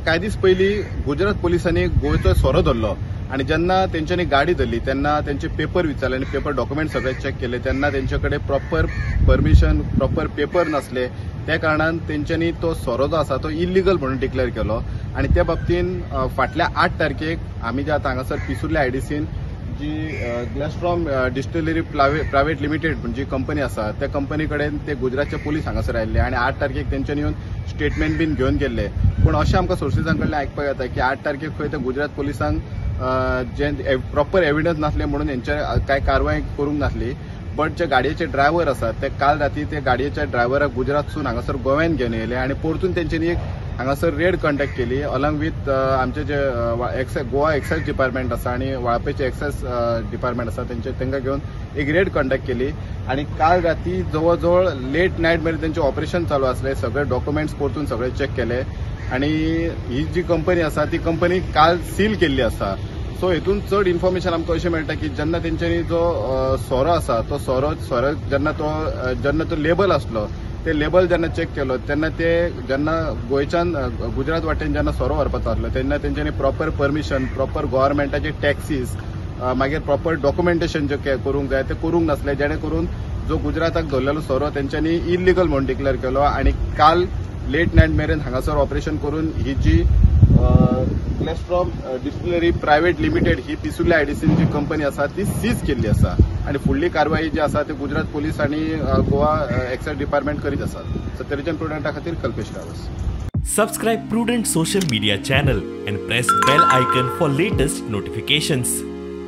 कांय दीस पयलीं गुजरात पोलिसांनी गोंयचो सोरो धरलो आनी जेन्ना तेंच्यांनी गाडी धरली तेन्ना तेंचे पेपर विचारले आनी पेपर डॉक्युमेंट सगळे चॅक केले तेन्ना तेंचे कडेन प्रॉपर परमिशन, प्रॉपर पेपर नासले. त्या कारणान तेंच्यांनी तो सोरो जो आसा तो इलिगल म्हणून डिक्लेअर केलो. आनी त्या बाबतीन फाटल्या 8 तारखेक आमी जे आतां हांगासर पिसुर्ले आयडीसीन जी ग्लॅस्ट्रॉम डिस्टिलरी प्रायव्हेट लिमिटेड जी कंपनी आसा त्या कंपनी कडेन ते गुजरातचे पोलीस हांगासर आयिल्ले आनी 8 तारखेक तेंच्यांनी येवन स्टेटमेंट बीन घेवन गेल्ले. पूण अशें आमकां सोर्सीसां कडल्यान आयकपाक येता की 8 तारखेक खंय ते गुजरात पोलिसांक जे प्रॉपर एविडन्स नासले म्हणून हेंच्या कांय कारवाय करूंक नासली. बट जे गाडयेचे ड्रायव्हर आसात ते काल राती ते गाडयेच्या ड्रायव्हराक गुजरातसून हांगासर गोव्यान घेवन येयले आनी परतून तेंच्यांनी एक हांगासर रेड कंडक्ट केली अलॉंग विथ आमचे जे गोवा एक्सायज डिपार्टमेंट आसा आनी वाळपयचे एक्सायज डिपार्टमेंट आसा तांकां घेवन एक रेड कंडक्ट केली. आनी काल राती जवळ जवळ लेट नायट मेरेन तेंचें ऑपरेशन चालू आसलें. सगळे डॉक्युमेंट्स परतून सगळे चॅक केले आनी ही जी कंपनी आसा ती कंपनी काल सील केल्ली आसा. सो हेतून चड इन्फॉर्मेशन आमकां अशें मेळटा की जेन्ना तेंच्यांनी जो सोरो आसा तो सोरो जेन्ना तो लेबल आसलो ते लेबल जेन्ना चॅक केलो तेन्ना ते जेन्ना गोंयच्यान गुजरात वाटेन जेन्ना सोरो व्हरपाचो आसलो तेन्ना तेंच्यांनी प्रॉपर परमिशन, प्रॉपर गव्हर्मेंटाचे टॅक्सीस, मागीर प्रॉपर डॉक्युमेंटेशन जे करूंक जाय ते करूंक नासले, जेणे करून जो गुजराताक धरलेलो सोरो तेंच्यांनी इलिगल म्हणून डिक्लेअर केलो. आनी काल लेट नायट मेरेन हांगासर ऑपरेशन करून ही जी ग्लॅस्ट्रॉम डिस्टिलरी प्रायव्हेट लिमिटेड ही पिसुर्ले आयडीसीन जी कंपनी आसा ती सीज केल्ली आसा आनी फुडली कारवाई जी आसा ती गुजरात पोलीस आनी गोवा एक्सायज डिपार्टमेंट करीत आसात. सत्यरंजन प्रुडंटा खातीर Kalpesh Gawas. Subscribe Prudent social media channel and press bell icon for latest notifications.